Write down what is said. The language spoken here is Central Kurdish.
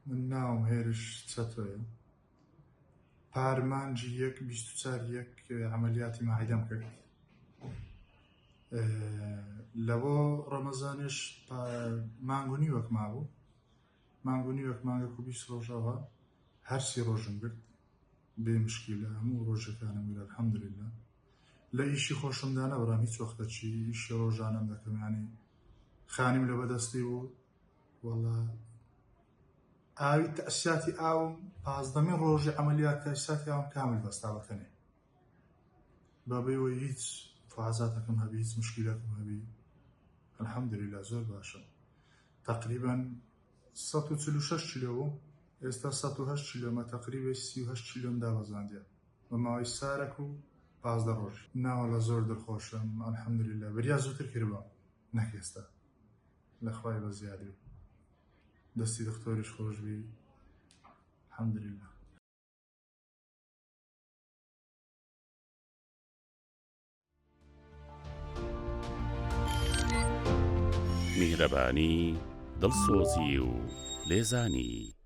من ناوم هێرش چەتۆیە پار مانگی یەک 24 یەک عملیاتی ماعیدەم کرد لە بۆ ڕەمەزانش مانگ و نیوەک مابوو مانگ و نیوەک مانگەک و 20 ڕۆژەوە هەرسی ڕۆژم گرت بێ مشکیلە هەموو ڕۆژەکانم گرت الحمدلله لە ئیشی خۆشمدا نەبرام هیچ وەختە چی ئیشی ڕۆژانم دەکەم ینی خانیم لە بەدەستی بوو وەڵا ئاوی تەئسیاتی ئاوم پازدەمین ڕۆژی عەمەلیات تەئسیاتی ئاوم کامل بەستا بە تەنێ بەبێ هیچ فازاتەکەم هەبی هیچ مشکیلەکەم هەبی الحمدلله زۆر باشم تقریبا 146 کیلۆ بوو ئێستا 108 کیلۆمە تقریبا 38 کیلۆم دابەزاندیە بە ماوەی سارەک و 15 ڕۆژ ناوەڵا زۆر دڵخۆشم الحمدلله بریا زووتر کردبام نەک ئێستا لە خوای بەزیاد بی دەستی دختۆریش خۆش بی الحمدلله. میهرەبانی، دڵسۆزی و لێزانی.